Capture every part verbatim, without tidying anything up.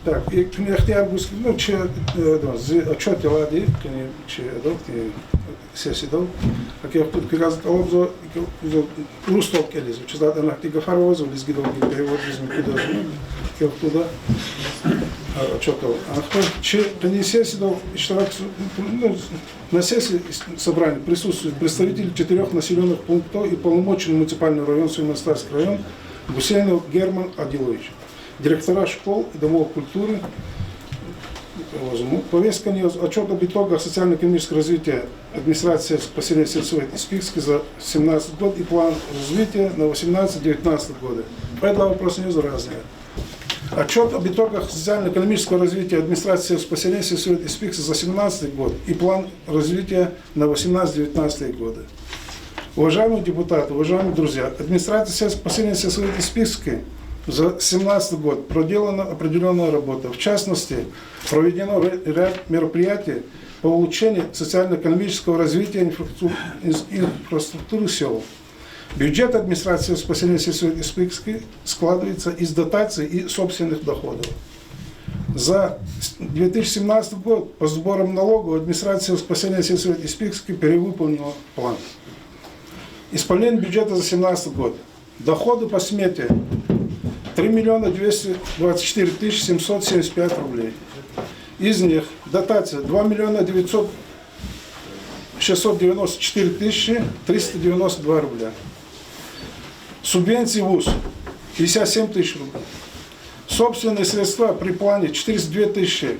Так, и куьне ихтияр гуз хьи, ну, чи, э, да, зи отчёт я лагьайди, куьне чи, э, да, э, сессиядал. Гьакӏ я, квез тӏалабзава, урусдал кӏелиз, чизватӏа, ана ахьтин гафар авазва, лезгидал перевод ийиз мумкин я, ну, гьакӏ я, а, отчётдал. Ахпа чи къенин сессиядал иштирак, ну, на сессии собрания присутствуют представители четырёх населённых пунктов и полномочный муниципальный район, Сулейман-Стальский район, Гусейнов Герман Адилович, директора школ и домов культуры. Повестка дня: отчёт об итогах социально-экономического развития администрации сельского поселения сельсовет Испикский за семнадцатый год и план развития на восемнадцать девятнадцатый годы. По этому вопросу не разные. Отчёт об итогах социально-экономического развития администрации сельского поселения сельсовет Испикский за семнадцатый год и план развития на восемнадцать девятнадцатый годы. Уважаемые депутаты, уважаемые друзья, администрацией сельского поселения сельсовет Испикский за семнадцатый год проделана определённая работа. В частности, проведено ря-, ряд мероприятий по улучшению социально-экономического развития инфраструкту-, инс-, инфраструктуры сёл. Бюджет администрации сельского поселения сельсовет Испикский складывается из дотаций и собственных доходов. За с-, две тысячи семнадцатый год по сборам налогов администрация сельского поселения сельсовет Испикский перевыполнила план. Исполнение бюджета за семнадцатый год. Доходы по смете — три миллиона двести двадцать четыре тысячи семьсот семьдесят пять рублей. Из них дотация — два миллиона девятьсот, шестьсот девяносто четыре тысячи триста девяносто два рубля. Субвенции вуз — пятьдесят семь тысяч рублей. Собственные средства при плане — четыреста две тысячи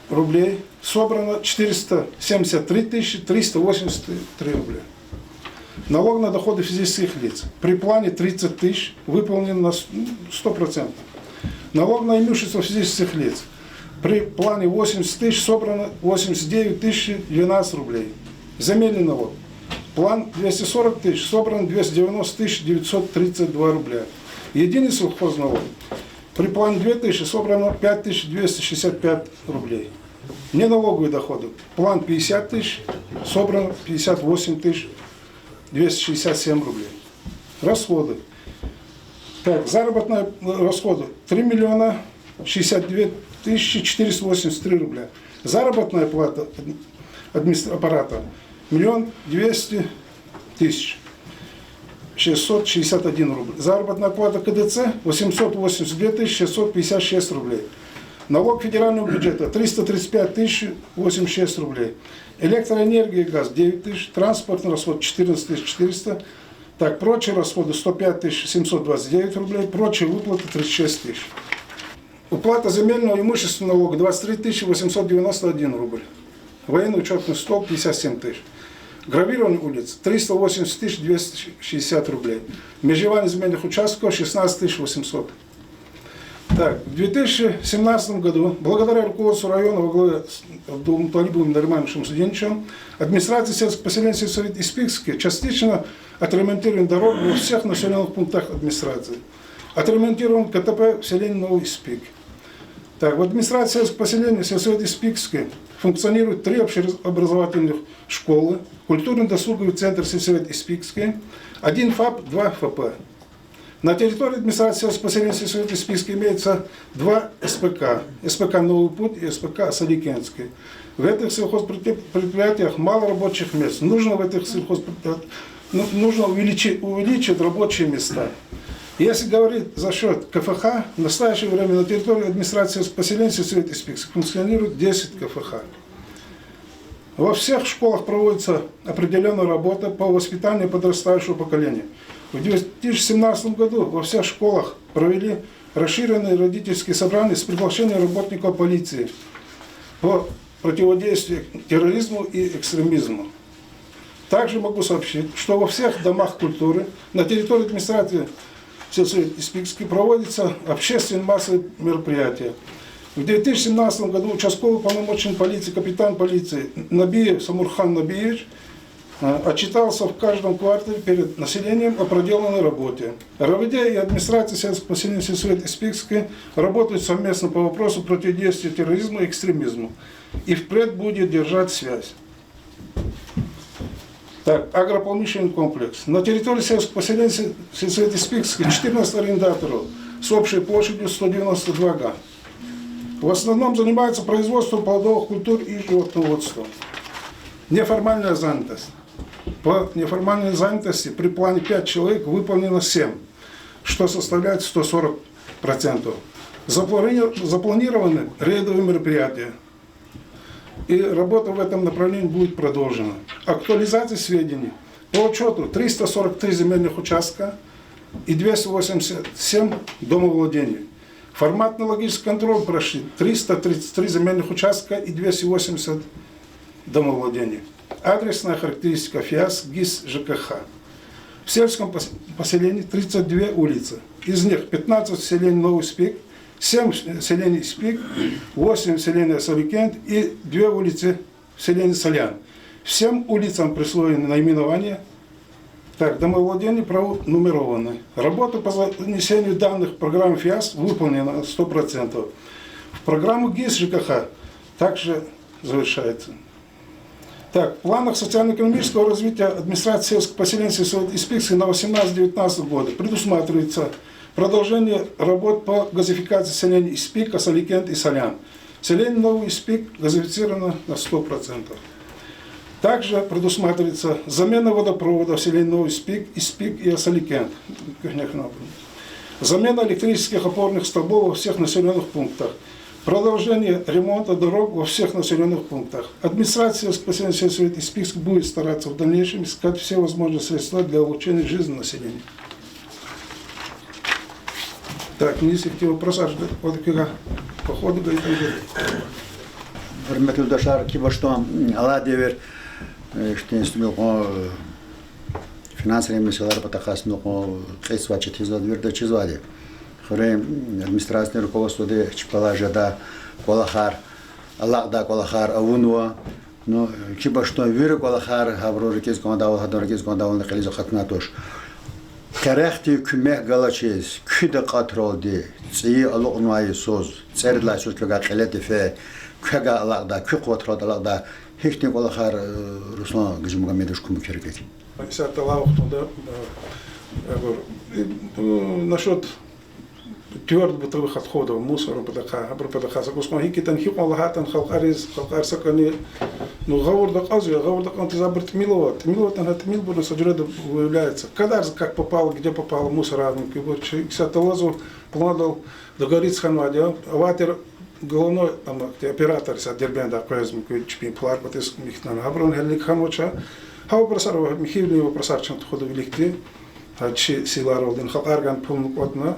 рублей. Собрано — четыреста семьдесят три тысячи триста восемьдесят три рубля. Налог на доходы физических лиц. При плане тридцать тысяч, выполнен на с-, м, сто процентов. Налог на имущество физических лиц. При плане восемьдесят тысяч, собрано восемьдесят девять тысяч двенадцать рублей. Земельный налог. План двести сорок тысяч, собрано двести девяносто тысяч девятьсот тридцать два рубля. Единый сельхозналог. При плане две тысячи, собрано пять тысяч двести шестьдесят пять рублей. Неналоговые доходы. План пятьдесят тысяч, собрано пятьдесят восемь тысяч двести шестьдесят семь рублей. Расходы. Так, заработные, э, расходы — три миллиона шестьдесят две тысячи четыреста восемьдесят три рубля. Заработная плата адми-, администр-, аппарата — миллион двести тысяч шестьсот шестьдесят один рубль. Заработная плата К Д Ц — восемьсот восемьдесят две тысячи шестьсот пятьдесят шесть рублей. Налог федерального бюджета — триста тридцать пять тысяч восемьдесят шесть рублей. Электроэнергия и газ — девять тысяч, транспортный расход — четырнадцать тысяч четыреста. Так, прочие расходы — сто пять тысяч семьсот двадцать девять рублей, прочие выплаты — тридцать шесть тысяч. Уплата земельного имущественного налога — двадцать три тысячи восемьсот девяносто один рубль. Военный учётный стол — пятьдесят семь тысяч. Гравирование улиц — триста восемьдесят тысяч двести шестьдесят рублей. Межевание земельных участков — шестнадцать тысяч восемьсот. Так, в две тысячи семнадцатом году, благодаря руководству района во главе с Абдулмуталибовым Нариманом Шамсудиновичем, администрацией сельского поселения сельсовет Испикский частично отремонтированы дороги во всех населённых пунктах администрации. Отремонтирован К Т П в селении Новый Испик. Так, в администрации сельского поселения сельсовет Испикский функционирует три общеобразовательных школы, культурно-досуговый центр сельсовет Испикский, один ФАП, два Ф П. На территории администрации сельского поселения сельсовет Испикский имеется два С П К: С П К «Новый путь» и С П К «Асаликентский». В этих сельхозпредприятиях мало рабочих мест. Нужно в этих сельхозпредприятиях, ну, нужно увеличи-, увеличить рабочие места. Если говорить за счёт К Ф Х, в настоящее время на территории администрации сельского поселения сельсовет Испикский функционирует десять К Ф Х. Во всех школах проводится определённая работа по воспитанию подрастающего поколения. В две тысячи семнадцатом году во всех школах провели расширенные родительские собрания с приглашением работников полиции по противодействию терроризму и экстремизму. Также могу сообщить, что во всех домах культуры на территории администрации сельсовет Испикский проводятся общественные массовые мероприятия. В две тысячи семнадцатом году участковый полномоченный полиции, капитан полиции Набиев Самурхан Набиевич, э, отчитался в каждом квартале перед населением о проделанной работе. Р В Д и администрация сельского поселения сельсовет Испикский работают совместно по вопросу противодействия терроризму и экстремизму и впредь будет держать связь. Так, агропромышленный комплекс. На территории сельского поселения се-, сельсовет Испикский четырнадцать арендаторов с общей площадью сто девяносто два га. В основном занимаются производством плодовых культур и животноводством. Неформальная занятость. По неформальной занятости при плане пять человек выполнено семь, что составляет сто сорок процентов. Заплани-, запланированы рейдовые мероприятия. И работа в этом направлении будет продолжена. Актуализация сведений. По учёту триста сорок три земельных участка и двести восемьдесят семь домовладений. Форматно-логический контроль прошли триста тридцать три земельных участка и двести восемьдесят домовладений. Адресная характеристика ФИАС, ГИС, ЖКХ. В сельском пос-, поселении тридцать две улицы. Из них пятнадцать в селении Новый Испик, семь в селении Испик, восемь в селении Асаликент и две улицы в селении Сальян. Всем улицам присвоены наименования. Так, домовладения пронумерованы. Работа по занесению данных в программу ФИАС выполнена на сто процентов. В программу ГИС ЖКХ также завершается. Так, в планах социально-экономического развития администрации сельских поселений Сельсовета Испикского на восемнадцать девятнадцатый годы предусматривается продолжение работ по газификации селений Испик, Асаликент и Сальян. Селение Новый Испик газифицировано на сто процентов. Также предусматривается замена водопровода в селении Новый Испик, Испик и Асаликент. Замена электрических опорных столбов во всех населённых пунктах. Продолжение ремонта дорог во всех населённых пунктах. Администрация сельского поселения Сельсовет Испикский будет стараться в дальнейшем искать все возможные средства для улучшения жизни населения. Так, низ ихьтин вопросар жеда, вот куьга по ходу говорит. Гьуьрметлу юлдашар, кибашдун алай девир, э, ихьтин сунилкъун, э, финансовый месэлаяр патахъай сунилкъун кьизвай, четинзавай вирида чизвайди. Хуьруьн администрациядин руководстводи чпелай жедай кӀвалахар, алакьдай кӀвалахар авунва. Ну, чпин башдун вири кӀвалахар, гьабурун рикӀиз кӀандайвал, гьадан рикӀиз кӀандайвални кьилиз акъатна туш. Къерехдин куьмек галачиз, куь дакӀатралди, цӀийи алукьнавай йисуз, цӀеридалай йисуз квевай кьиле тефей, квевай алакьдай, куь къуватралди алакьдай, гьихьтин кӀвалахар, э, Руслан Гаджимагомедович, кумек рикӀик? Исятда алай вахтунда, э, абур, э, насчёт твёрдых бытовых отходов, мусора патахъай, гьабурун патахъай са кӀус кьван гьикӀ ятӀани, гьикьван лагьайтӀани халкьариз, халкьариз са кӀани, ну, гъавурда кьазва, гъавурда кьан тийиз абур тӀимил ава, тӀимил аватӀани, гьа тӀимил абурун са жуьреда выявляется. Кадарза как попало, где попало мусор аваз муькуьбур, чи исятда алазва пландал договориться хьанвайди я, авайтир головной, ам, оператор са Дербентдай къвез муькуь чпин пулар кӀватӀиз михьнава. Гьабурун гьелелиг хьанвач. Гьа вопросар ва михьивилин вопросар чна тухуда виликди. Гьа чи силаралди халкьарган пулни кӀватӀна.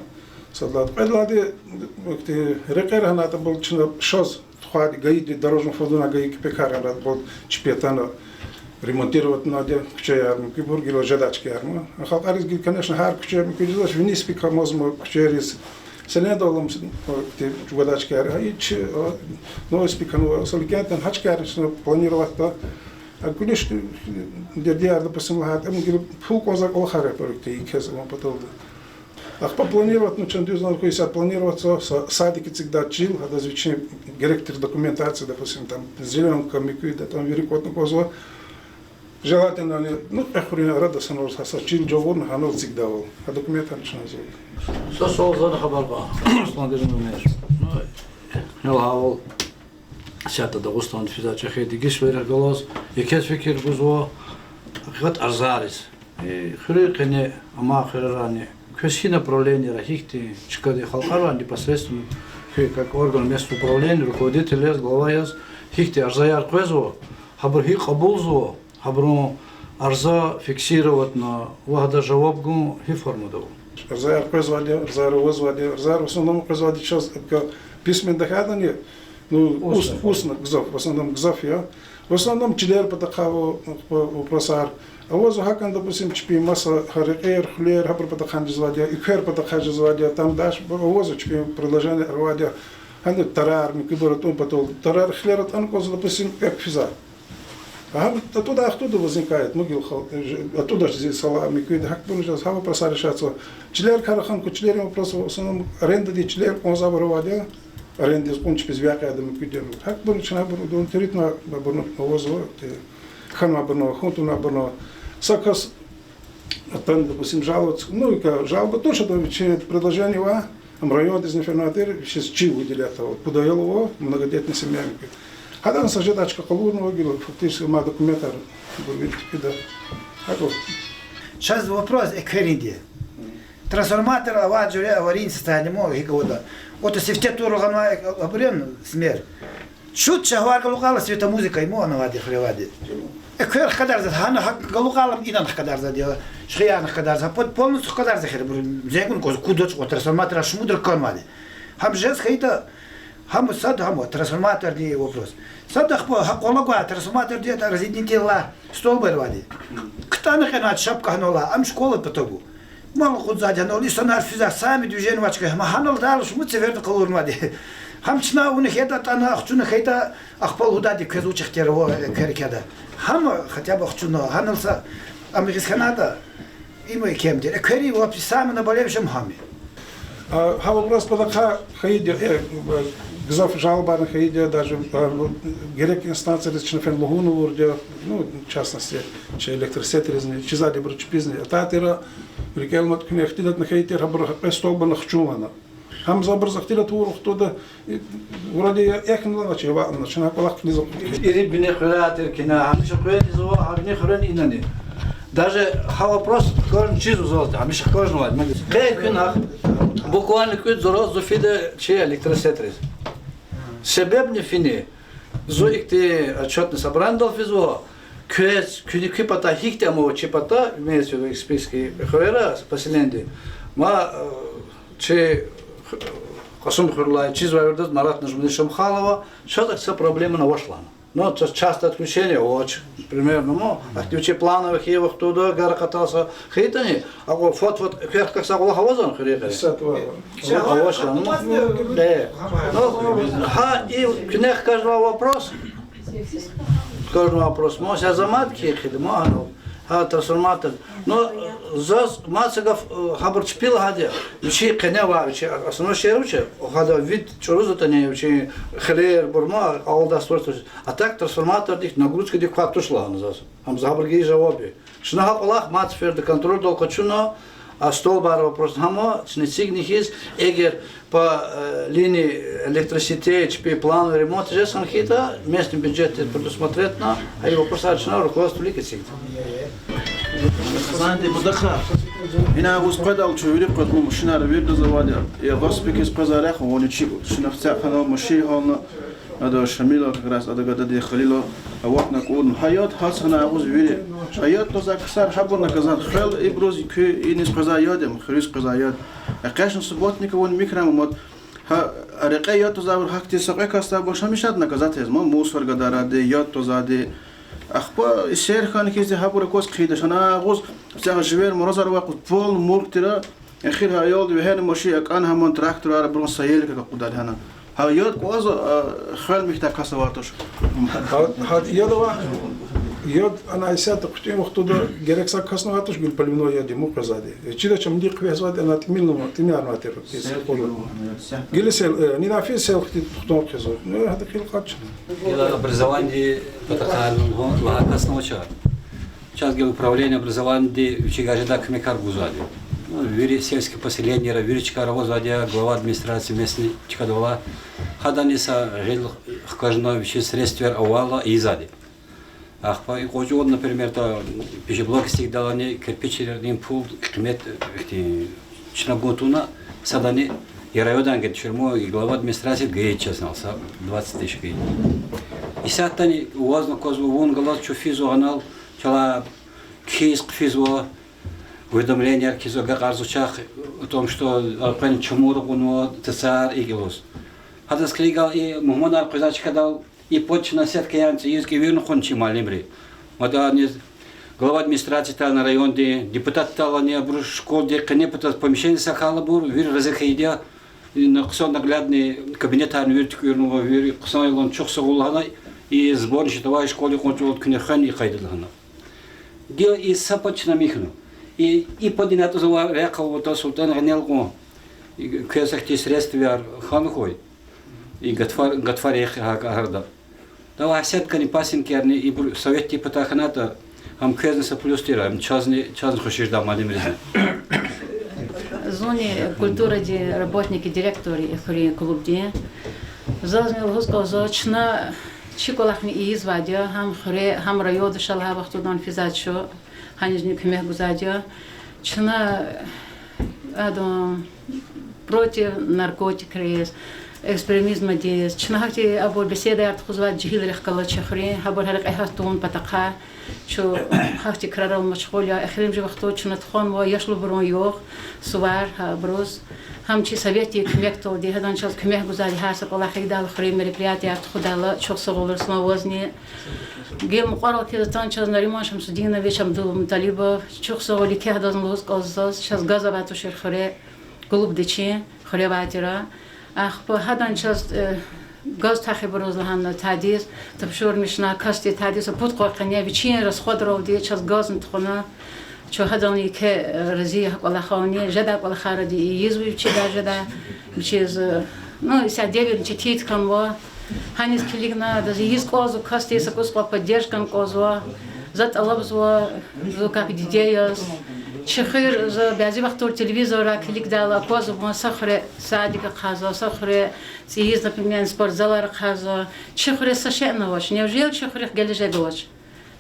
Сад лагьайди, кьвед лагьайди, ихьтин рекьер гьанайтӀа, бул чна шаз тухвайди ГАИ-ди, дорожный фондунай ГАИ кепекар гьанайтӀа, бул чпи атана ремонтировать авунайди я куьчеяр, муькуьбур гила жедач кӀарма. Халкьариз гила, конечно, гьар куьче муькуьда жедач, вини Испикан амазма куьчейриз. Селенидал ам, ихьтин жедач кӀар. И чи, а, ну, Испикан, Асаликентан гьа чкайрин чна планировать авунай. А гуьлуьш дердияр, допустим, лагьайтӀа, ам гила пул кӀанзавай кӀвалахар я, проект я, и квез авун паталди. Ахпа планировать авуна, чна дуьз лагьайди хьуй, исятда планировать авуна са-, садик эцигдай чил, гьадаз вичин герек тир документация, допустим, там, зелёнка, муькуьда, там, вири кӀватӀна кӀанзава. Желательно, ну, кьве хуьруьн арада санал са, са чил жагъурна, гьанал эцигдайвал. Гьа документар чна гьазур я. Са суал зани хабар кьан, Руслан Гаджимагомедович. Ну, гьеле гьавал исятда Дагъустанда физвай чӀехи дегишвилерихъ галаз, я квез фикир гузва, гьакъикъат, арзаяриз. Э, хуьруьн къене, амай хуьрерайни, квез гьи направлениера, гьихьтин чкадин халкьарай непосредственно, куьн как орган местного управления, руководитель яз, глава яз, гьихьтин арзаяр къвезва, гьабур гьикӀ кьабулзава, гьабурун арза фиксировать авуна ва гьадаз жаваб гун гьи формада ава? Арзаяр къвезвайди я, арзаяр авазвайди я, арзаяр в основном къвезвайди чаз, письменно тахьайтӀани, ну, устно, устно гзаф, в основном гзаф я. В основном чилер патахъай ава, вопросар. Авазва гьакӀни, допустим, чпин маса гьа рекьер, хуьлер, гьабур патахъай жезвайди я, эквер патахъай жезвайди я, там дальше авазва чпин предложениеяр авайди я. Гьана тарар, муькуьбур атӀун патал, тарар хилер атӀана кӀанзава, допустим, экв физва. Гьабур атӀудай вахтунда возникает, мугил хал-, атӀудач зи сала муькуьда, гьакӀ буруз жез гьа вопросар решаться авач. Чилер кар хьана кӀанзава, чилерин вопрос, в основном арендадиз чилер кӀанзавайбур авайди я, арендадиз кьун чпиз векьяда муькуьда. ГьакӀ буруз чна абур удовлетворить авуна, абурни авазва, хьанвайбурни, хьун тавунвайбурни. Са кас атана, допустим, жаловаться, ну, яка жалоба туш, ада вичин предложение ава, Ам райондизни фена тир, вичиз чи выделять авай, пуд аял ава, многодетный семья. Гьадан са жедай чка къалурнава гила, фактически мад документар гуьрвиди тупида. Гьакӏ. Чаз вопрос экверинди. Трансформатор авай жуьре аварийный состояние мо гьикӏ аватӏа. Ото сифте тур гъанва абурун смер. Чут чагьвар галукьайла светомузыка мо анавайди, хуьревайди. Эквер хкадарзава, гьана гьа галукьайла инан хкадарзава, шихъиярна хкадарзава, под-, полностью хкадарзава хьи, бур зенгун кӏваз кудач кьва трансформатор шумудра кӏанвайди. Гьам жез хьайитӏа, гьам сад, гьам трансформатордин вопрос. Сад ахпа гьа къвала гвай трансформатордин разъединительный столб авайди. КтӀана кьенвай шапка гьанал алай, ам школа патав гуз. Мал акъудзавайди гьанал, инсанар физвай, сами движение авай чка, гьам гьанал дагъла шумуд сеферда къалурнавайди. Гьам чна вуна хьайитӀа атӀана, ахчуна хьайитӀа, ахпа лугьудайди квез вуч ихтияр ава, э, эквер кхьеда. Гьам хотя бы ахчуна, гьанал са ам гъиз хьанатӀа, им экем тир. Эквери вообще самое наболевшее гьам я. А, гьа вопрос патахъай хьайиди я, э, гзаф жалобаяр хьайиди я, даже, э, герек инстанцийриз чна фена лугьун авурди я, ну, в частности, чи электросетризни, чизвайди абуру чпизни атайтӀа, рикӀел амай куьне ихтилатна хьайитӀа, гьабуру гьа кьве столбани хчун лагьана. Гьам за абуруз ихтилат авур вахтунда, э, вроде я, эхь лагьана чи, ваъ лагьана, чна гьа кӀвалах кьилиз акъудиз. Ири бине хуьряй тир кьена, гьамиша къвезвай, гьа бине хуьряйни инани. Даже гьа вопрос кожен чизвай заз, гьамиша кожен вад. Къе куьнахъ, буквально кӀуьд йисуз зун фида чи электросетриз. Себебни фини, зун ихьтин отчётный собраниедал физва, квез, куьне куь патай гьихьтин ама чи пата, имеется в виду, Каспийский хуьрера, поселениеди. Ма, э, чи Кьасумхуьрелай чизвай виридаз, Марат Нажмудинович Шамхалова, чаз ахьтин са проблемани авач лагьана. Ну, ча-, частое отключение авач, примерно, ну, ахьтин вичин плановый хьайи вахтунда, гар акъатайла са хьайитӀани, акьван фад-фад эквер хкахьзавай кӀвалах авазвани хуьруьн къене? Исятда ава. Авач лагьана, ну, э. Ну, гьа и куьне хкажнавай вопрос. Хкажнавай вопрос. Мо са заман хьайитӀа, мо гьанал. Гьа трансформатор. Ну, заз мад са гаф, э, гьабур чпи лагьайди я. Вичи къене авай, вичи основной шегьер вичи, гьада вид чӀуру затӀани, вичи хилер, бурма, авалдай створство. А так трансформатордик, нагрузкадик квай туш лагьана заз. Гьам за гьабурун жаваб я. Чна гьа кӀвалах мад сеферда контрольдал къачуна, а столбар вопрос гьам я, чна эцигна хьиз, эгер по, э, линии электросетей чпи плановый ремонт жез хьайитӀа, местный бюджетди предусмотретьна, а и вопросар чна руководстводик эцигда. Хазанди, будахъа. Ина агъуз къведайла чун вири къвезва, машинар виридаз авайди я. Я васпикиз къвезвай рехъ вани чи, чна хця хьана машин гьална. Ада Шамилов как раз, ада гадади Халилов, аватна кӀурна. Гьа яд гьа хьана агъуз вири. Гьа яд твазвай ксар гьабур наказать хвел, ибуруз куь иниз къвезвай яд, ам хуьруьз къвезвай яд. Экъечна субботник авун, микром мад. Гьа, рекье яд твазвайбур гьахьтин са кьве касдайбур гьамиша наказать ийизва, мусор гадарайди, яд твазвайди. Ахпа эсер хьана хьиз гьабур акваз хъийидач, гьана агъуз, сягъ живер муразар вакъу пол мурк тира, эхир гьа аялди вегьена машин акӀана гьаман тракторар, абурун саелка акъудайди гьана. Гьа яд кӀваз, а, хвел михьдай кас авай туш. Гьа, гьа яд ава, яд ана исятда хъуьтӀуьн вахтунда герек са касни авай туш, гила поливной яд я, мукъвезвайди. Э, чидач ам дихъ вегьезвайди, ана тӀимил, тӀимил авай тир, сел хъуьру. Гила сел, э, нина физ сел хъуьтӀуьн тухтун хъийизва. Ну, гьада кьил къачуна. Гила образованиди патахъай лугьун лагьай касни авач. Чаз гила управление образованиди вичи гажида куьмекар гузвайди. Ну, вири сельский поселенийра, вири чкайра авазвайди я, глава администрации местный чкадал ава. Гьадани са гъил хкажна, вичин средстваяр авайла ийизвайди. Ахпа и кьван чӀавалди, например, та пищеблок эцигдалани кирпичрин пул къимет, ихьтин, чна гун тавуна, садани и райондай гайитӀа, чурмо и глава администрации гайитӀа чаз гьанал са двадцать тысяч гайитӀа. Исятдани вазна квазва, вун галаз чун физва гьанал, чалай кхьиз хъфизва, уведомленияр кхьизва, агакьарзава чахъ, о том, что элкъвена чумур кьунва, цацар, икӀ лугьуз. Гьадаз килигайла и мугьманар къвезвай чкадал, и пад чна сетка яна цӀийиз кӀевирна хъувуна чи муаллимри. Мад ани глава администрации тана райондин, депутатдалани, абуру школадин къене патаз помещение сакалайбур, вири рази хьайиди я, и на хъсан наглядный кабинетарни вири туькӀуьрнава, вири хъсан я лагьана, чухсагъул лагьана, и сборный счетовой школадин кьван чӀавалди куьне хвена и къайдада лагьана. Гила и са пад чна михьна. И, и пад ина атӀузвай рехъ аватӀа Султан Гъанел кьван. И квез ахьтин средстваяр хьана хьуй. И гатфар, гатфар яхъ гьа, гьарда. Давай сеткани, пасинкарни, ибур советдин патай хьанатӀа, гьам квезни са плюс тир, гьам чазни, чазни хуш жеда муаллимризни. Культурадин работник, директор я и хуьруьн клубдин. Зазни лугьуз кӀанзава, чна чи кӀвалахни ийизвайди я, гьам хуьре, гьам районда ша лагьай вахтунда физвайди чун, гьанизни куьмек гузвайди я. Чна, адан, против наркотикриз, экстремизмдиз, чна гьахьтин абур беседаяр тухузвайди жегьилрихъ галаз чи хуьруьн, гьабур гьа рекье гьатун патахъай, чун гьахьтин крарал машгъул я. Эхиримжи вахтунда чна тухванва яшлубурун югъ, сувар, гьа абуруз. Гьам чи советдин куьмекдалди, гьадан чаз куьмек гузвайди гьар са кӀвалах ийидайла, хуьруьн мероприятияр тухудайла, чухсагъул, Руслан, вазни. Гила мукьварал хьиз атана чаз Нариман Шамсудинович Абдулмуталибов, чухсагъул, еке гьадазни лугьуз кӀанзава заз, чаз газ авай тушир хуьре, клубда чи хуьре авай тира. Ахпа гьадан чаз, э, газ тахибуруз лагьана тадиз тапшурмишна, касди тадиз са пуд-къван къене вичин расходралди чаз газни тухвана. Чун гьаданни еке, э, рази я гьа кӀвалахални, жедай кӀвалахарни ийизва вичи, даже да, вичиз, э, ну, исятда девирни четин хьанва. Гьаниз килигна, адаз ийиз кӀанзава, касди са кӀус кьван поддержкани кӀанзава. За тӀалабзава, зун как диде яз, чи хуьр, за бязи вахтура телевизорра килигдайла аквазва, са хуьре садик ахъайзава, са хуьре цӀийиз, например, спортзалар ахъайзава. Чи хуьре са шейни авач. Неужели чи хуьруьхъ гележег авач?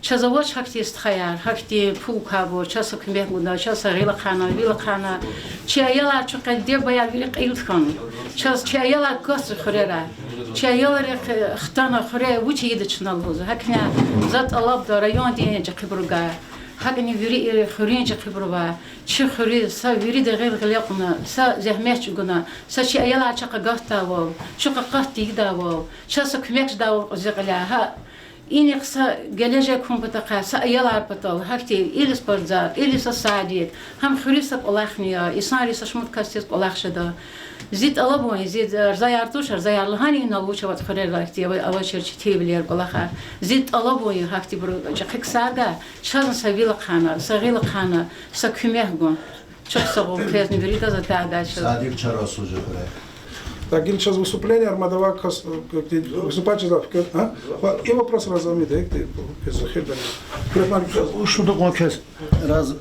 Чаз авач гьахьтин стхаяр, гьахьтин пул квайбур, чаз са куьмек гуда, чаз са гъил ахъайна, вил ахъайна. Чи аялар, чун къе диде-бубаяр вири кьил тахьана. Чаз чи аялар касзава хуьрера. Чи аялрихъ хтана хуьре вуч ийида чна лугьуз. ГьакӀни за тӀалабда райондин чӀехибурувай, гьакӀни вири хуьруьн чӀехибурувай, чи хуьруьз са вирида гъил гъиле кьуна, са зегьмет чӀугуна, са чи аялар чахъ агатдайвал, чухъ акъат тийидайвал, чаз са куьмек жедайвал кьуьзуь кьиляй. Гьа инихъ са гележег хьун патахъай, са аялар патал, гьахьтин или спортзал, или са садик, гьам хуьруьз са кӀвалахни я, инсанриз, са шумуд касдиз кӀвалах жеда. Зи тӀалабун я, зи рзаяр туш, рзаяр лагьана, инал вуч аватӀа хуьрера, гьахьтин авачир четинвилер, кӀвалахар. Зи тӀалабун я, гьахьтинбуру чӀехи ксарикай чазни са вил ахъайна, са гъил ахъайна, са куьмек гун. Чухсагъул квезни виридаз, атайдай чаз. Садик чарасуз жугъре. Так, гила чаз выступление, ар мад авай кас, э, выступать жезвай фикир, а? Ва и вопрос разамида, экти, квез эхирдани. Куьрекман, шуду кьван квез раз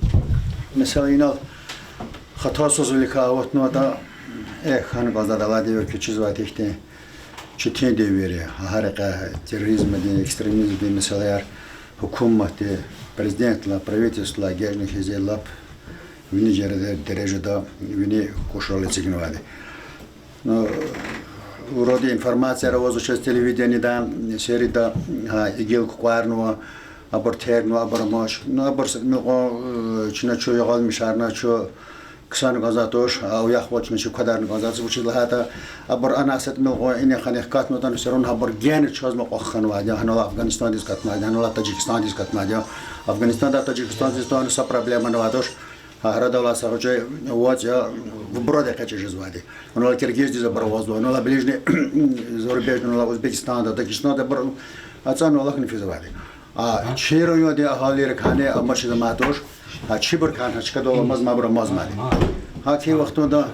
месэла инал хатасузвиликай аватнаватӀа, э, хьана кӀанзавайди, алай девирда чизвайди ихьтин четин девир я. Гьа рекье терроризмдин, экстремизмдин месэлаяр гьукуматди, президентдилай, правительстводилай эгечӀна хьиз я лап вини жер-, дережада вини кӀушрал эцигнавайди. Ну, вроде информацияр авазва чаз телевидениедай, серида, гьа, ИГИЛ кукӀварнава, абур тернава, абур амач. Ну, абур са тӀимил кьван, э, чна чун ягъалмишарна, чун ксана кӀанзавайди туш, а уях вачна чи квадарна кӀанзавайди туш, вучиз лагьайтӀа абур ана са тӀимил кьван инихъ-анихъ катнатӀани, всё равно абур гена чазма кьван хьанвайди я, гьанал Афганистандиз катнавайди, гьанал Таджикистандиз катнавайди я, Афганистанда, Таджикистандиз тани са проблемани авайди туш, гьа арадал са гъвечӀи вацӀ я, вубурад экъечӀ жезвайди. Гьанал киргиздиз абур авазва, гьанал ближний зарубежный, гьанал Узбекистанда, Дагестанда абур ацӀанва, алахъна физвайди. А чи райондин агьалийрикай гьана амачиз амай туш, а чибурукай гьа чкадал амазма, абур амазмади. Гьа хьтин вахтунда,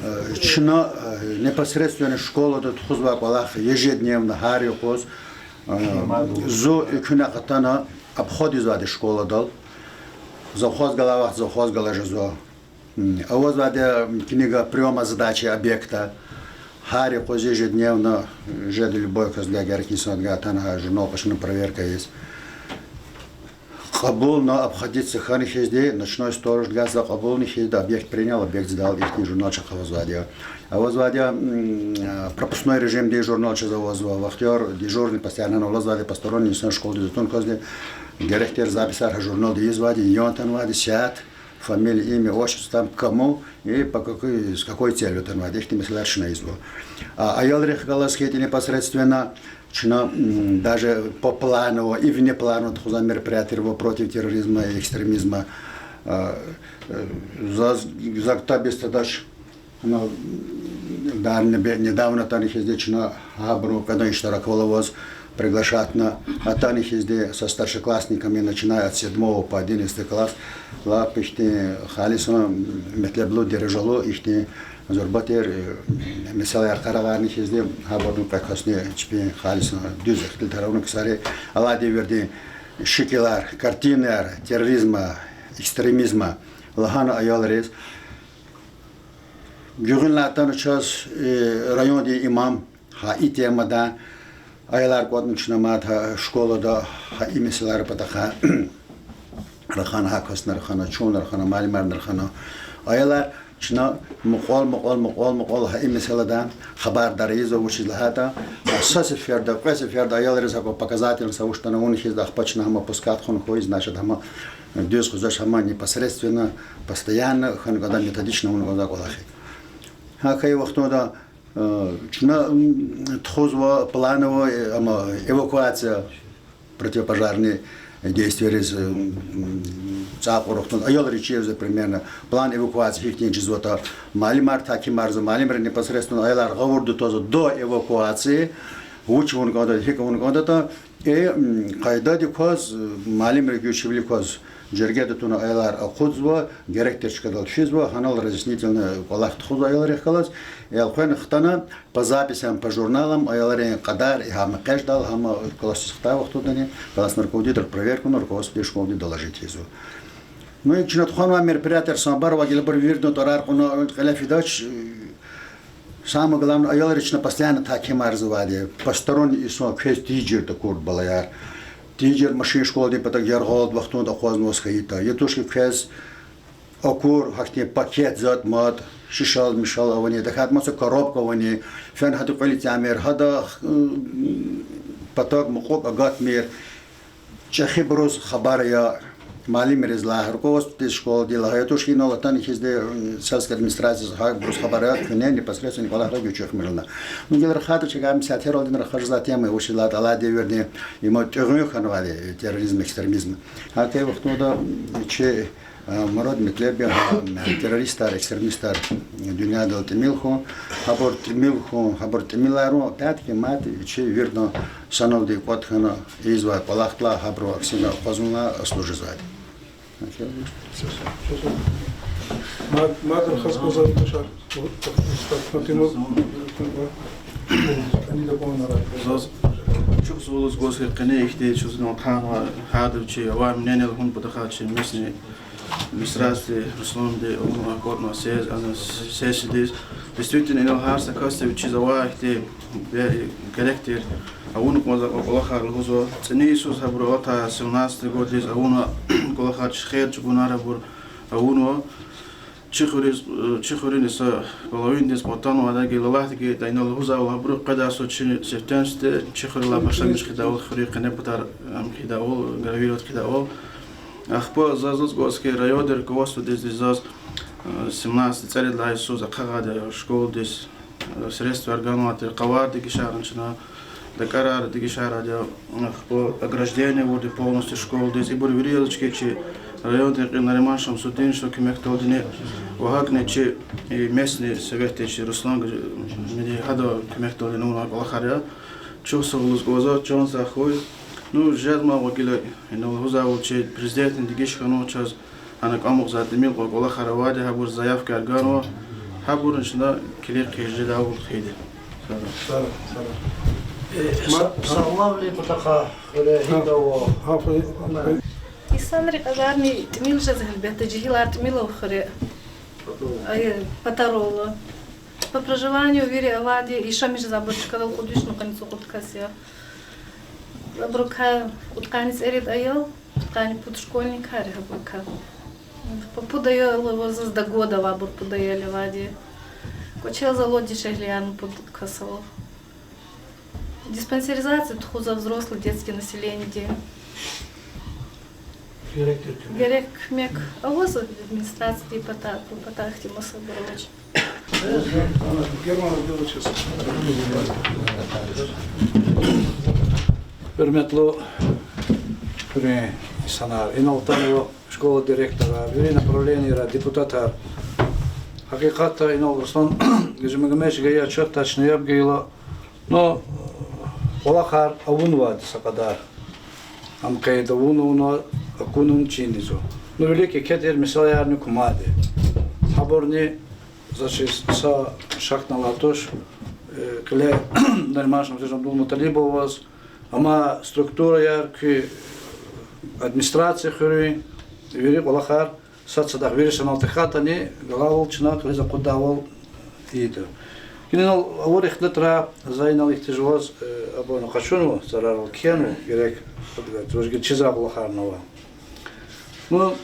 э, чна, э, непосредственно школада тухузвай кӀвалах ежедневно гьар юкъуз, э, зун экуьнахъ атана, обход ийизвайди школадал. Завхоз галай вахт завхоз галаз жезва. М, авазвайди я книга приёма сдачи объекта. Гьар юкъуз ежедневно, жеди любой касдивай, герек инсандивай, атана гьа журнал къачуна проверка ийиз. Кьабулна, обходиться хьана хьизди, ночной сторождивай за кьабулна хьизди, объект принял, объект сдал, ихьтин журнал чахъ авазвайди я. Авазвайди я, м, пропускной режимдин журнал чаз авазва, вахтёр, дежурный постоянно алазвайди, посторонний инсан школадиз атун квазни, герек тир записар гьа журналда ийизвайди, ян атанвайди, сят, фамилия, имя, отчество, там кому и по какой, с какой целью атанвайди, ихьтин месэлаяр чна ийизва. А аялрихъ галаз хьайитӀа непосредственно чна, м, даже попланово и внепланово тухузвай мероприятияр ава против терроризма и экстремизма. А, э, заз, заз ктаб бес тадач, ну, дар не бе-, недавно атана хьизди чна гьабурун къведа иштираквал аваз, приглашатьна, атана хьизди со старшеклассниками, начиная от седьмого по одиннадцатый класс, лап ихьтин халисан метлеблу, дережалу ихьтин зурба тир, э, месэлаяр къарагъарна хьизди, гьабурун кьве касни чпин халисан дуьз ихтилатар авуна ксари, алай девирдин шикилар, картинаяр терроризма, экстремизма лагьана аялриз. Гуьгъуьнлай атана чаз, э, райондин имам гьа и темада, аялар кӀватӀна чна мад гьа школада, гьа и месэлайрин патахъай рахана, гьа касни рахана, чунни рахана, муаллимарни рахана. Аялар чна мукьвал-мукьвал, мукьвал-мукьвал гьа и месэладай хабардар ийизва, вучиз лагьайтӀа, а, са сеферда, кьве сеферда аялриз гьакӀ показательный са вуч ятӀани авуна хьиз, ахпа чна гьам пускать хьун хьуй, значит, гьам дуьз хуьзвач, гьам непосредственно, постоянно хьана кӀанда, методично авуна кӀанда кӀвалах. Гьа хьайи вахтунда, э, чна, м, тухузва плановый, э, ама, эвакуация, противопожарный действийриз, э, м, цӀай кьурухтун, аялри чирзава примерно, план эвакуации гьихьтин чизватӀа, муаллимар тахкимарзава, муаллимри непосредственно аялар гъавурда твазва до эвакуации, вуч авуна кӀандатӀа, гьикӀ авуна кӀандатӀа, и, м, къайдадик кваз, э, муаллимри гуьрчивилик кваз жергеда туна аялар акъудзава, герек тир чкадал физва, гьанал разъяснительный кӀвалах тухузва аялрихъ галаз, элкъвена хтана, по записям, по журналам аялрин кьадар, гьам экъечӀдайла, гьам классдиз хтай вахтундани классный руководитель проверка авуна, руководстводиз, школадиз доложить ийизва. Ну, и чна тухванвай мероприятияр санбар ва гила абур виридан тӀварар кьуна кьиле фидач, самое главное, аялриз чна постоянно тахкимарзавайди я, посторонний инсан квез тийижир такурди, балаяр. Тийижир машин школадин патав яргъалда вахтунда акъвазнаваз хьайитӀа. Я тушки квез акур гьахьтин пакет затӀ-матӀ, шишел-мишел авани, тахьайтӀа маса коробка авани, фена гьада кьве лицямир, гьада, м, патав мукьук агатмир. ЧӀехибуруз хабар ая, муаллимриз лагь, руководстводиз школадин лагь, я тушки инал атана хьизди, м, сельской администрациядиз, гьабуруз хабар ая, куьне непосредственно кӀвалахра гуьчуьхмирна. Ну, гила рахайтӀа, чавай меслятер алди рахажзавай тема я, вучиз лагьайтӀа алай девирда им тӀегъуьн хьанвайди я, терроризм, экстремизм. Гьа хьайи вахтунда, м, чи, э, мурад-метлеб я, гьа, м, террористар, экстремистар дуьньядал тӀимил хьун, гьабур тӀимил хьун, гьабур тӀимиларун, опять-таки, мад чи виридан саналди кӀватӀ хьана ийизвай кӀвалахдилай, гьабуру аксина акъвазунилай служизвайди. Мад-, мад рахаз кӀанзава, Тимур. Заз чухсагъул лугьуз кӀанзава къене ихьтин чуз ина тахьанва гьарда чи авай мнение лугьун патахъай чи местный администрациядиз, Русланди, авунвай, кӀватӀнавай съезд, ана сессиядиз. Действительно, инал гьар са касди вичиз авай ихьтин бе-, герек тир авун кӀанзавай кӀвалахар лугьузва. ЦӀини йисуз гьабуру алатай семнадцатый годдиз авуна кӀвалахар, чи хер чӀугунар абур авунва. Чи хуьруьз, э, чи хуьруьни са половинадиз кьватанвайди я, гила Аллагьди гайитӀа, инал лугьузвайвал, гьабуру къведай йисуз чи сифтени-сифте чи хуьрелай башламиш хъийидайвал, хуьруьн къене патар, ам, хъийидайвал, гравировать хъийидайвал. Ахпа заз лугьуз кӀанзава хьи, райондин руководстводиз заз, э, семнадцатый цӀерид лагьай йисуз ахъайизвайди я школадиз, э, средстваяр ганвайди тир, къавар дегишарна чна, дакӀарар дегишарайди я, э, ахпа ограждение авурди полностью школадиз. Ибур вири я лугьуз хьи чи райондин кьил Нариман Шамсудиновичан куьмекдалдини ва гьакӀни чи, э, местный советдин чи Руслан Гаж-, миди гьадан куьмекдалдини авунвай кӀвалахар я. Чухсагъул лугьуз кӀанзава, чан сагъ хьуй. Ну, жезмай вакӀ гила, инал лугьузвайвал, чи президентни дегиш хьанва чаз, гьана кӀвамукьзавай тӀимил кьван кӀвалахар авайди, гьабур заявкаяр ганва, гьабурни чна килиг хъийиз жедайвал хъийида. Са-, са-, са-, Ма-, са-, сагъламвилин патахъай хуьре гьикӀ ава? Инсанрин кьадарни тӀимил жезва, гьелбетда, жегьилар тӀимил ава хуьре. Ай, патаралла. По проживанию вири авайди, яшамиш жезвайбур чкадал кьуд вишни къанни цӀукьуд кас я. Абурукай кьудкъанни цӀерид аял, кьудкъанни пуд школьникар я абурукай. Пуд аял ава заз, до года авайбур пуд аял авайди. КӀвачел залан дишегьлиярни пуд кас ава. Диспансеризация тухузва взрослый, детский населениедин. Герек куьмек аваз администрациядин пата-, патахъди масабур авач. Гьуьрметлу хуьруьн инсанар, инал атанва школа директорар, вири направлениейра депутатар. Гьакъикъатда инал Руслан Гьажимагомедович гайи отчётдай чна яб гайила, ну, кӀвалахар авунвайди са кьадар. Ам къейд авуна, авуна, акунун чинизва. Ну, вилик еке тир месэлаярни кумайди. Гьабурни заз чиз са шакни алай туш, э, кьиле Нариман Шамсудинович Абдулмуталибоваз, амай структураяр, куь администрация хуьруьн, вири кӀвалахар сад-садахъ, вири санал тахьайтӀани, галайвал чна кьилиз акъуддайвал Ида. Гила инал авур ихтилатра за инал ихьтин жуваз, э, абурни къачунва, зарарвал кхьенва, герек, ваз гила чизвай кӀвалахарни ава. Ну,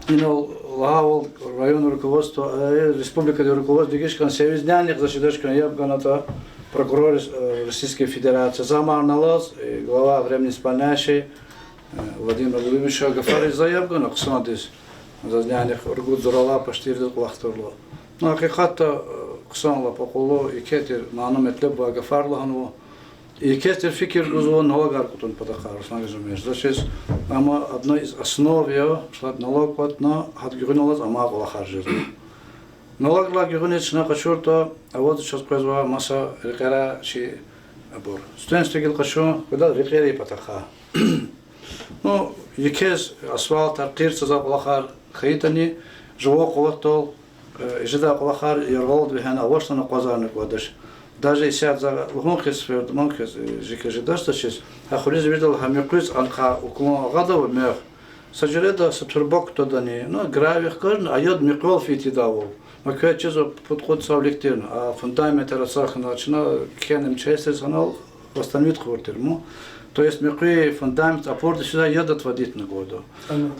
инал лагьайвал, районный руководство, э, республикадин руководство дегиш хьана, севиз нянихъ за чидач хьана, яб ганатӀа прокурор, э, Российской Федерации, за амарналаз, э, глава временно исполняющий, э, Владимир Владимирович гафариз за яб гана хъсандиз. Заз нянихъ ругуд-зуралай паштирдиз кӀвалах турла. Ну, гьакъикъатда, э, хъсан лап акьуллу, еке тир мана-метлеб авай гафар лагьанва. Еке тир фикир гузва налогар кьатӀун патахъай, Руслан Газимирович. Заз чиз, амма одно из основ я, шад налог кьатӀна, гьада гуьгъуьналлаз амай кӀвалахар жезва. Налогдилай гуьгъуьниз чна къачуртӀа, авазва чаз къвезвай маса рекьерай чи абур. Студентство гила къачун, къведал рекьерин патахъай. Ну, екез асфальтар, къир цазвай кӀвалахар хьайитӀани, жуван къуватдал, э, жедай кӀвалахар яргъалди вегьена авачтӀани акъвазарни кӀвадач. Даже исятда за лугьун хьиз, фердман хьиз, э, жи кьил жедач заз чиз, гьа хуьруьз виридалай гьа муькъуьз анкъай уклон агъадайвал муьгъ, са жуьреда са турба кутадани, ну, гравий хкажна, а яд муькъвел фейи тийидайвал. Ма квез чизва пуд-кьуд йисав вилик тирна, а фундаментар ацар хьана, чна кхьенвай МЧС-риз гьанал восстановить хъувурди тир ман. То есть муькъвей фундамент, опордиз физвай яд отводитьна кӀанда.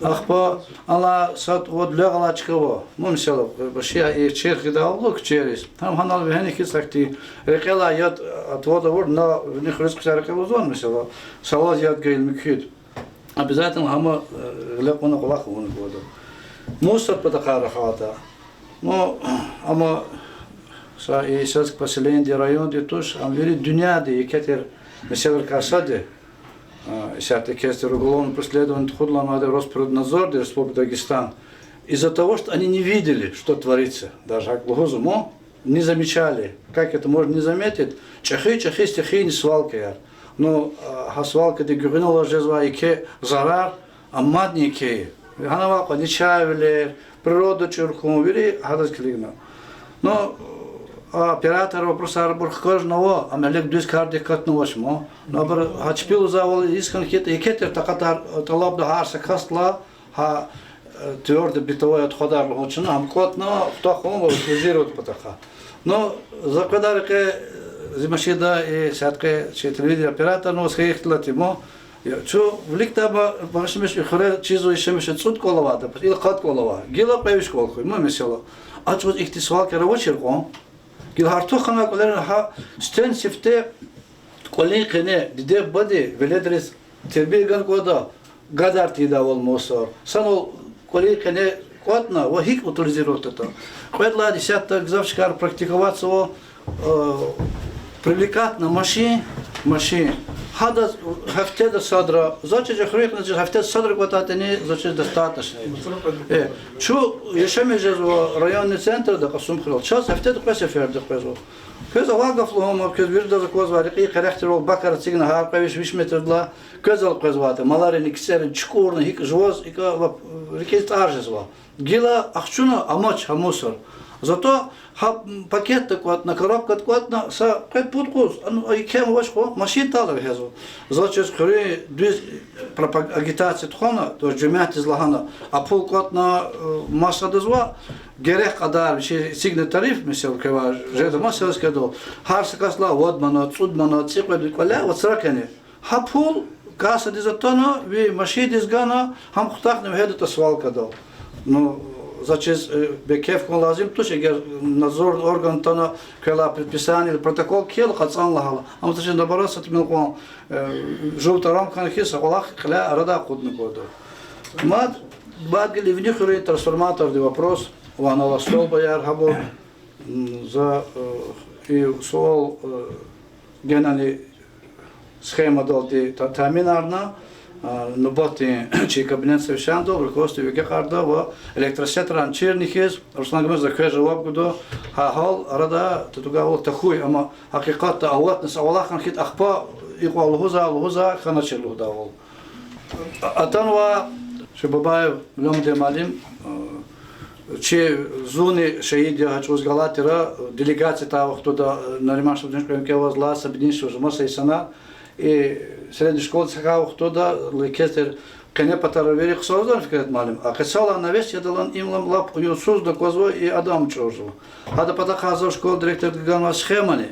Ахпа ана сад-вад луьгъ алай чка ава. Ман, месела, баши и черх гайидайвал куьчейриз. Гьам гьанал вегьена хьиз, ахьтин рекьелай яд отвод авур, на вини хуьруьз хъсан рекье лугьузвани, месела, салаз яд гайила муькуьд. Обязательно гьам, э, гъиле кьуна кӀвалах авуна кӀанда. Мусор патахъай рахайтӀа. Ну, амма са и сельское поселениеди, районди туш, ам вири дуьньядин еке тир месэлайрикай сад я. А, исятда квез тир уголовное преследование тухудайла мад я Росприроднадзорди Республики Дагестан. Из-за того, что они не видели, что творится. Даже гьакӀ лугьузва ман. Не замечали. Как это можно не заметить? ЧӀехи-чӀехи стихийный свалкаяр. Ну, а, гьа свалкадин гуьгъуьналлаз жезвай еке зарар, а мадни еке я. Гьана авай кьван нечаеввилер, природа чӀур хьун, вири гьадаз килигна. Ну, а оператор вопросар абур хкажнава, ам элек дуьз кардик катнавач ман. Ну, абур гьа чпи лугьузвайвал, ийиз хьана хьайитӀа, еке тир такьатар, тӀалабда гьар са касдилай, гьа, э, твёрдое бытовое отходар лугьун чна, гьам кӀватӀна, хутахун ва утилизировать патахъай. Ну, за къведай рекье, э, зи машинда и сяткъе чи телевидение операторни ваз хьайи ихтилат я ман. Я, чун виликдай ба-, багъишламиш, и хуьре чизва, яшамиш цӀуд кӀвал авайди, ила къад кӀвал ава. Гила кьве виш кӀвал хьуй, ман, месела. А чӀавуз ихьтин свалкаяр авачир кьван. Гила гьар тух хьанвай кӀвалера гьа сифтени-сифте кӀвалин къене диде-бубади веледриз тербия гана кӀанда, гадар тийидайвал мусор. Санал кӀвалин къене кӀватӀна ва гьикӀ утилизировать авуртӀа. Кьвед лагьайди, исятда гзаф чкайра практиковаться ава, э, привлекать авуна машин, машин. Гьадаз гьафтеда садра, заз чиз, хуьруьн къене гьафтеда садра кӀватӀайтӀани, заз чиз, достаточно я. Э, чун яшамиш жезва районный центрда, Кьасумхуьрел. Чаз гьафтеда кьве сеферда къвезва. Квез авай гаф лугьун ман, квез виридаз аквазвай, рекьин къерех тирвал бакара эцигна гьар кьве виш, виш метрдилай, квез ала къвезвайтӀа, маларин, кицӀерин чукӀурна, гьикӀ жуваз, икӀ лап рикӀиз тӀар жезва. Гила ахчуна амач гьа мусор. Зато гьа пакетда кӀватӀна, коробкада кӀватӀна, са кьвед-пуд къуз, а, ну, а, еке авач хьун, машин тӀал вегьезва. Заз чиз, хуьруьн дуьз пропаг-, агитация тухвана, то есть жемятдиз лагьана, а пул кӀватӀна, э, масадаз ва герек кьадар вичи эцигна тариф, месела, квевай жеда масадаз кведал. Гьар са касдилай вад манат, цӀуд манат, цӀикьвед кӀваляй вацра къене. Гьа пул кассадиз атана, ви машиндиз гана, гьам хутахна вегьедатӀа свалкадал. Ну, заз чиз, э, бекеф хьун лазим туш, эгер надзорный орган атана, квелай предписание, протокол кхьейила, кьацӀан лагьайла. Амма заз чиз, наоборот, са тӀимил кьван, э, жув тарам хьана хьиз, са кӀвалах кьиляй арадай акъудна кӀанда. Мад, мад гила Ивни хуьруьн трансформатордин вопрос, ва анал столбаяр гьабур, м, за, э, и суал, э, генани схемадалди та-, таъминарна, а, нубатдин чи кабинет совещаниедал руководство вегекьарда ва электросетарни чирна хьиз, Руслан Гамзатович, за квез жаваб гуда, гьа гьал арада татугайвал тахьуй, амма гьакъикъатда аватна са кӀвалах хьайитӀа, ахпа икьван лугьузвай, лугьузвай, хьаначир лугьудайвал. А-, атанва чи Бабаев Гуламудин муаллим, э, чи зунни шагьид я, гьа чӀавуз галатайра, делегация атай вахтунда, э, Нариман Шабдинович кьве кӀевазла, Сабидин Шужума, са инсанар, и средняя школадиз гьахьай вахтунда, лекез тир Къене патара вири хъсан жезвани, Фикрет муаллим? А къецелай навес ядалан им лап къуюнсуз аквазва и адан чӀурзава. Гьадан патахъай заз школа директорди ганвай схемани.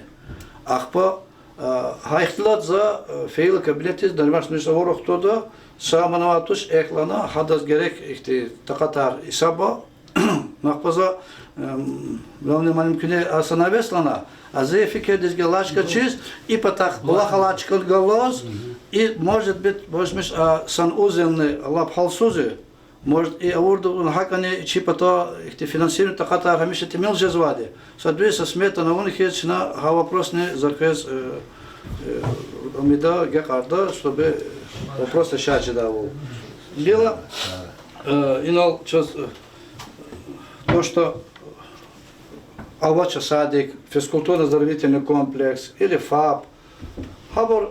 Ахпа, а, гьа ихтилат за, а, фейила кабинетдиз, Нариман Шамилович авур вахтунда, са манава туш эхлана, гьадаз герек ихьтин такьатар гьисабай, ахпа за, эм, Рамзан муаллим, куьне а са навес лана, а зи фикирдиз гелачка чиз, и патахъ булах алай чкадал галаз, и, может быть, башмиш, а, санузелни лап гьалсуз я, может, и авурда гьакӀани чи пата ихьтин финансирование такьатар гьамиша тӀимил жезвайди. Са дуьз са сметани авуна хьиз чна гьа вопросни за квез, э, э, ам ийида, агакьарда, чтобы вопрос решать жедайвал. Гила, э, инал чаз, э, то, что авач садик, физкультурно-оздоровительный комплекс или ФАП, гьабур,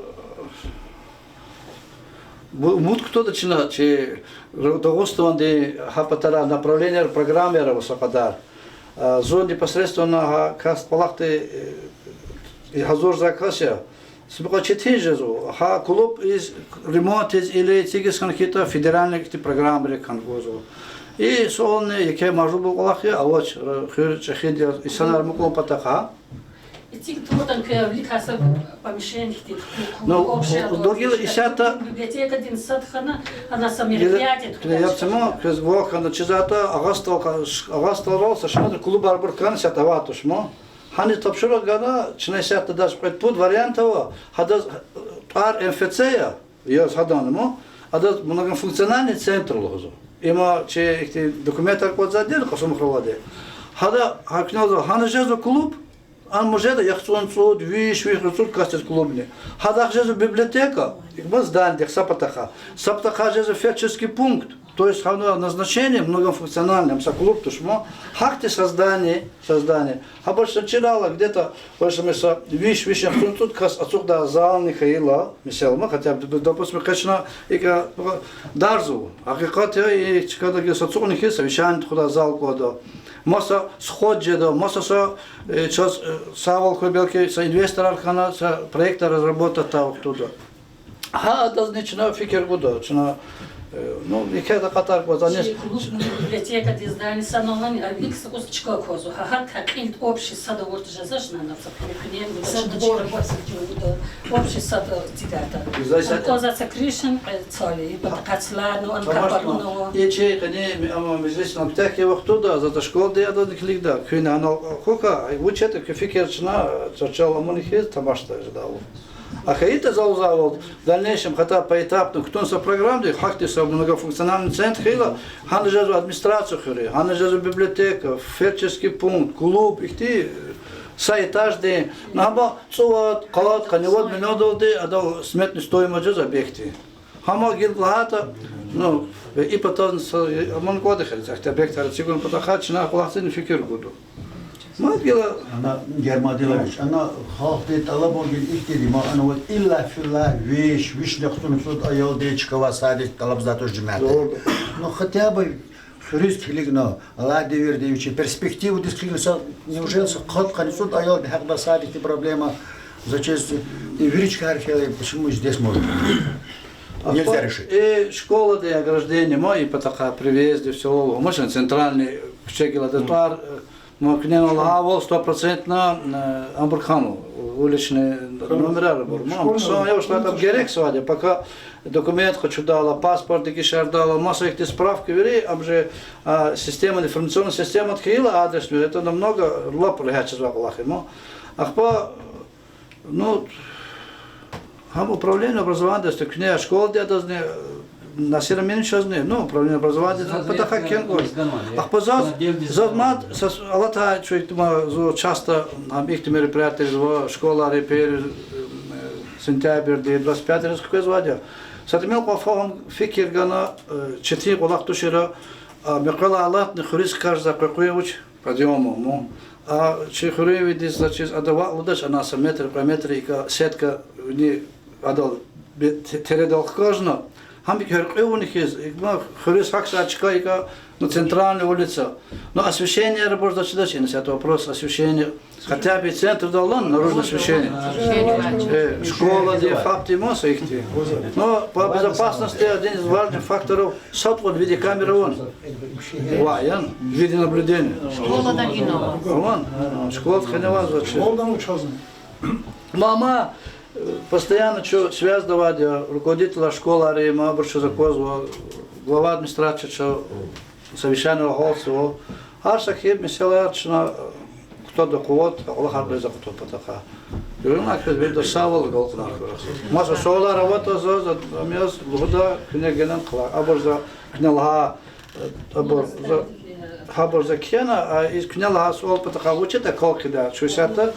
бу-, умуд кутада чна чи Дагъустандин гьа патара направленияр, программаяр ава са кьадар. А, зун непосредственно гьа кас кӀвалахда, э, гьазурзавай кас я. Са мукьва четин жезва. Гьа клубдиз ремонтдиз или эцигиз хьана хьайитӀа, федеральный ихьтин программайрик хьана гузва. И суални еке мажбурбур кӀвалах я, авач, э, хуьр чӀехиди я, инсанар мукьун патахъай. Эциг туртӀани квевиликай са помещение хьтин, ну, общее, дугила исятда библиотекадин сад хьана, ана са мероприятие тухудача. Яцама, квез вахъ хьана чизватӀа, Агъа СтӀалрал, Агъа СтӀалрал са шумудра клубарбур хьана исятда авайди туш ман. Гьаниз тапшуругъ гана, чна исятда даже кьвед-пуд вариант ава, гьадаз тӀвар МФЦ я, яз гьадан ман, адаз многофункциональный центр лугьузва. Има чи ихьтин документар кӀватӀзавайди я Кьасумхуьрелди. Гьада гьакӀ кӀанзава, гьана жезва клуб, ам ман жеда яхцӀурни цӀуд, виш, виш хцӀуд касдиз клубни. Гьадахъ жезва библиотека, икьван зданидихъ са патахъай. Са патахъай жезва фельдшерский пункт. То есть гьана назначение многофункциональный, ам са клуб туш ман. Гьахьтин создание, создание. Гьабур са чирайла где-то, больше меньше, виш, виш яхцӀурни цӀуд кас ацукьдай зални хьайила, месела, ма хотя бы, допустим, къе чна икӀ дарзава. Гьакъикъат я, и чкада гила са ацукьна хьиз, совещание тухудай зал кӀанда. Маса сход жеда, маса са, э, чаз, э, савал хьуй, белки са инвесторар хьана, са проектар разработать авуртӀа. Гьа адазни чна фикир гуда, чна, э, ну, еке такьатар кӀватӀзава. Чи клуб, ну, библиотекадин здание саналани, а вилик са кӀус чка квазва. Гьа, гьа кьилди общий сад авуртӀа жезвач на, на, например, общий сад, э, цигата. Ам кӀанзава са крышани, э, цали, и патахъай цларни, ам капарунава. И чи къенин, ам, межлисдин куьтягь хьайи вахтунда, за школади адазни килигда, куьн анал хьухь, вуч ятӀа куь фикир чна, чарчел амани хьиз тамашда жедайвал. А хьайитӀа за лугьузвайвал, в дальнейшем хотя бы поэтапно кутун са программадик, гьахьтин са многофункциональный центр хьайила, гьана жезва администрация хуьруьн, гьана жезва библиотека, фельдшерский пункт, клуб, ихьтин са этаждин, ну, гьабур цӀувад, къад, къанни вад миллиондалди адал сметный стоимость жез объектдин. Гьам гила лагьайтӀа, ну, и патазни са, аман кӀватӀ хьайила, ахьтин объектар эцигун патахъай чна кӀвалахзавайни фикир гуда. Мад гила. Ана, Герман Дилович, ана халкьдин тӀалабун гила ихьтинди я, ма ана вот илла-филла виш, вишни яхцӀурни цӀуд аялдин чкавай садик тӀалабзавайди туш жемятди. Ну, хотя бы хуьруьз килигна, алай девирдин вичин перспективадиз килигна, са, неужели са къад, къанни цӀуд аялдин гьакьван садикдин проблема, зачем и вири чкайра хьайила, почему здесь можно? Нельзя решить. И школадин ограждение, ма и патахъай при въезде в село, машин центральный куьче гила, да, тӀвар, э, ма куьне лагьайвал, стопроцентно, э, абур хьанва, уличный номерар абур. Ма школьный хъсан я, что там герек сувад я, пока документ къачудайла, паспорт дегишардайла, маса ихьтин справка вири, ам же, а, система, информационная система хьайила адресный, это намного лап регьят жезвай кӀвалах я, ма. Ахпа, ну, гьам управление образованиядиз, куьне школадин адазни, Насир Аминовичазни, ну, управление образованиядиз, гьам патахъай кхьенва. Ахпа заз, заз мад, са алатай чуьтма зун часто гьам ихьтин мероприятиериз ва школайри первый, э, сентябрьди, двадцать пятый риз хквезвайди я. Са тӀимил кьван фагьум фикир гана, э, четин кӀвалах тушир, а, мекъвелай алатна хуьруьз хкажзавай къекъуьн вуч, подъёмный, ну. А чи хуьруьнвидиз заз чиз ада ваъ лугьудач, ана са метр, кьве метр икӀ сетка вини адал бе-, те-, тередал хкажна. Гьам икӀ гьяркьуьвуни хьиз, икӀ ма хуьруьз гьахьзавай чка икӀ, ну, центральная улица. Ну, освещениеяр абур заз чидач, ина сят вопрос освещения. Хотя бы центрдал наружное освещение. Э, школади, ФАП-ди маса ихьтин. Но по безопасности один из важных факторов сад кьван видеокамера авун. Ва яни, видеонаблюдение. Школадани ава. Авун, школади хьанваз вачи. Школадани учазни. Мама, э, постоянно чун связда авайди я, руководителар школайрин, ма абур чаз аквазва, глава администрации чаз совещание гьалтзава. Гьар са хьи месэлаяр чна, э, кутада къуват, кӀвалахар къвезвай кутун патахъай. Юрина квез вирида сагъвал, агалкьунар хьурай. Маса суалар аватӀа заз, ам яз лугьуда, куьне генани хълагь. Абур за куьне лагьай, э, абур за, гьабур за кхьена, а из куьне лагьай суал патахъай вучиз акал хъийида, чун исятда.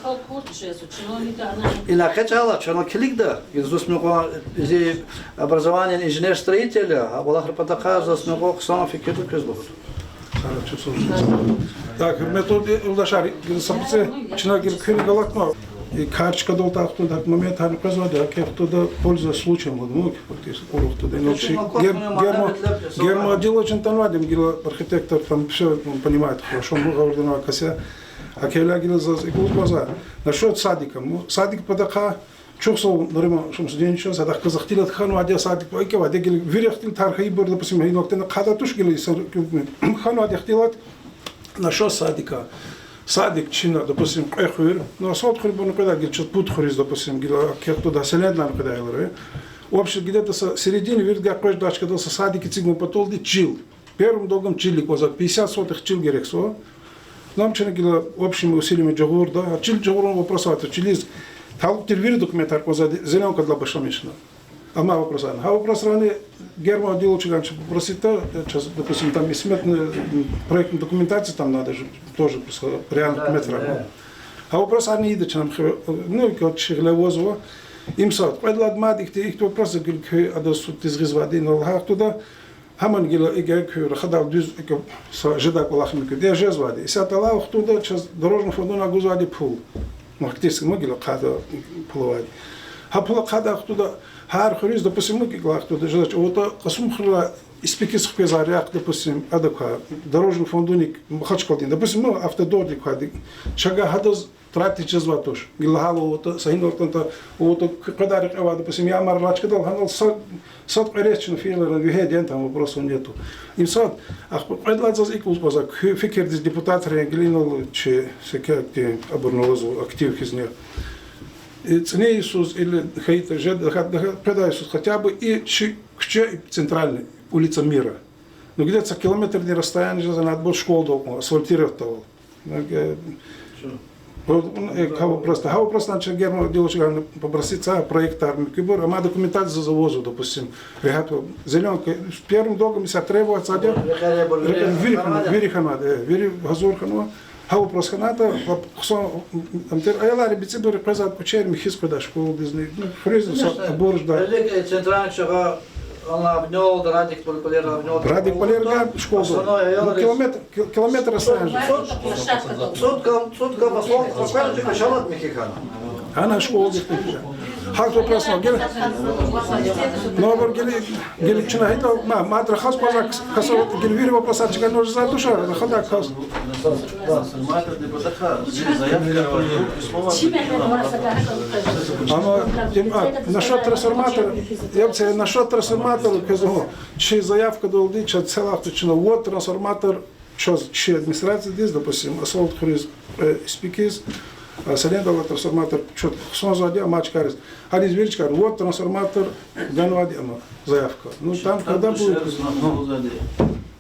Ина экъечӀайла, чна килигда, из зун мукьва-, зи образованиени инженер-строитель я, а кӀвалахрин патахъай заз мукьва хъсан фикирда квез лугьуда. Так, гьуьрметлу юлдашар, гила са пуце, чна гила куьн галатна, и кар чкадал тахтунда, гьа момент гьана къвезвайди, гьакӀ хтуда, пользуясь случаем, вот, ну, фактически, курухдуда. Иначе гер-, герма, герма отдела чна атанвайди, гила архитектор там всё, он понимает хорошо, ну, гъавурда авай кас я. ГьакӀ хьайила гила заз икӀ лугьузва, насчёт садика, ну, садик патахъай, чухсагъул, Нариман Шамсудинович, садахъ галаз ихтилат хьанвайди я садик, икӀ авайди я гила вири ихтилатар хьайибур, допустим, гьиналтна хъада туш гила инсан, хьанвайди я ихтилат насчёт садика. Садик чна, допустим, кьве хуьр, ну, Асфальтхуьр ибурни къведай гила чаз пуд хуьруьз, допустим, гила кехтуда селендлани къведай аялар. Общий где-то са середине виридгай къвезвай чкадал са садик эцигун паталди чил. Первым долгом чил икӀ кӀанзава, пятьдесят сотых чил герек зава. Нам чна гила общими усилиями жагъурда, а чил жагъурун вопрос аватӀа, чилиз талукь тир вири документар кӀанзава, зеленкадилай башламишна. Амма вопросар. Гьа вопросрани герма отдела чна попроситӀа, э, чаз, допустим, там и сметная, м, проектная документация там надо же, тоже просто реально документар. Гьа вопросарни ийида чна, ну, короче, гъиле авазва. Им сад, кьвед лагьай мад ихьтин, ихьтин вопрос гила куь адаз суд тийиз гъизвайди, ну, гьахьтуда, гьамани гила икӀ куь рахадайла дуьз икӀ са жедай кӀвалах муькуьд я жезвайди. Исятда алай вахтунда чаз дорожный фондунай гузвайди пул. Ну, фактически, ну, гила хъайидай пул авайди. Гьа пул хъайидай вахтунда гьар хуьруьз, допустим, ну, икӀ лагьай вахтунда жезвач, аватӀа Кьасумхуьрелай Испикиз хквезвай рехъ, допустим, адак квай, дорожный фондуник Махачкъаладин, допустим, ну, автодордик квайди, чавай гьадаз тратить жезвай туш. Гила гьал аватӀа, са гьиналтӀанта аватӀа, къведай рекье авай, допустим, Ямар алай чкадал гьанал са, сад кьве рейс чна фейила, вегьейди я, там вопросов нету. Им сад, ахпа кьвед лагьай заз икӀ лугьуз кӀанзава, куь фикирдиз депутатрин, гила инал чи секи актив, абурни авазва актив хьизни. И цӀинин йисуз или хьайитӀа жеда, хьайитӀа, хьайитӀа, къведай йисуз хотя бы и чи куьче, и центральный, улица Мира. Ну, где-то са километрдин расстояние жезва, надо было школадал кьван асфальтировать авун. Ну, э, вот, э, гьа вопрос, гьа вопросдал чна герма отдела чна попроситӀа проектар муькуьбур, амма документация заз авазва, допустим, регьят ва зеленка, первым долгом исятда требовать ийида, вири хьанвайди, э, вири гьазур хьанва. Гьа вопрос хьанатӀа, хъсан, ам тир аялар бицӀибур къвезвай куьчейра михьиз къведай школадизни, ну, хуьруьз са абур жедай. Центральный чагъа, ана обнёл, Радик Палерга обнёл. Радик Палерга школа. Ну, километр, кил-, километр расстояние. Цуд кам, цуд кам асфальт къвезвай чӀал михьи хьана. Ана школадихъ. Гьа вопрос гел. Ну, абур гели, гели чна гьайитӀа, ма, мад рахаз кваз кас, гел вири вопросар чкана нуж затуша, рахада кас. Трансформатор депутата, заявка. Ама, тем, а, насчёт трансформатора, я бы сказал, насчёт трансформатора, квез, о, чи заявкадалди, чаз целый авточина, вот трансформатор, чаз чи администрациядиз, допустим, Асфальтхуьруьз, э, Испикиз, а, Салендалай трансформатор, чё-то хъсанзавайди я, ама чкариз. Гьаниз вири чкариз, вот трансформатор, ганвайди ама заявка. Ну, там, когда будет?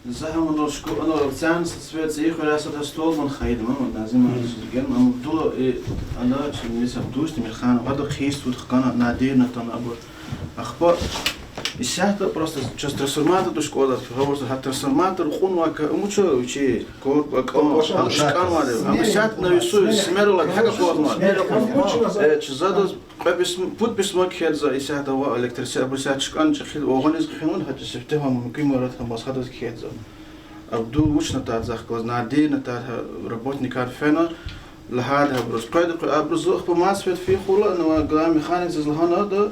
За гьамана шку-, ана, цяна са цвет, цӀийи хуьряй сада столбан хайид, мама, Назима, ген, ама дула, э, ана, чи миса дуст, Мирхан, гьада хъийиз туд хкана, надежно там, абур. Ахпа исятда просто чаз трансформатор туш кӀвалаз, гьавурза гьа трансформатор кьунвай ка, умуча вичи, кор-, кар, площадка. Ам шканвайди. Ам исятда на весу смерла гьакӀ кӀвалахнавай. Э, чи задаз кьве письмо, пуд письмо кхьейида за исятда ва электросеть, абур исятда чкӀан чӀехи вагъуниз хинун, гьа чи сифте гьам муькуь марат гьам масхадаз кхьейида за. Абдул вуч на тадзахъ кӀвалаз, надежно тадза работникар фена, лагьайди гьабуруз. Къведа, къве-, абуруз ахпа мад свет фейи хьайила, ну, главный механикзаз лагьана ада,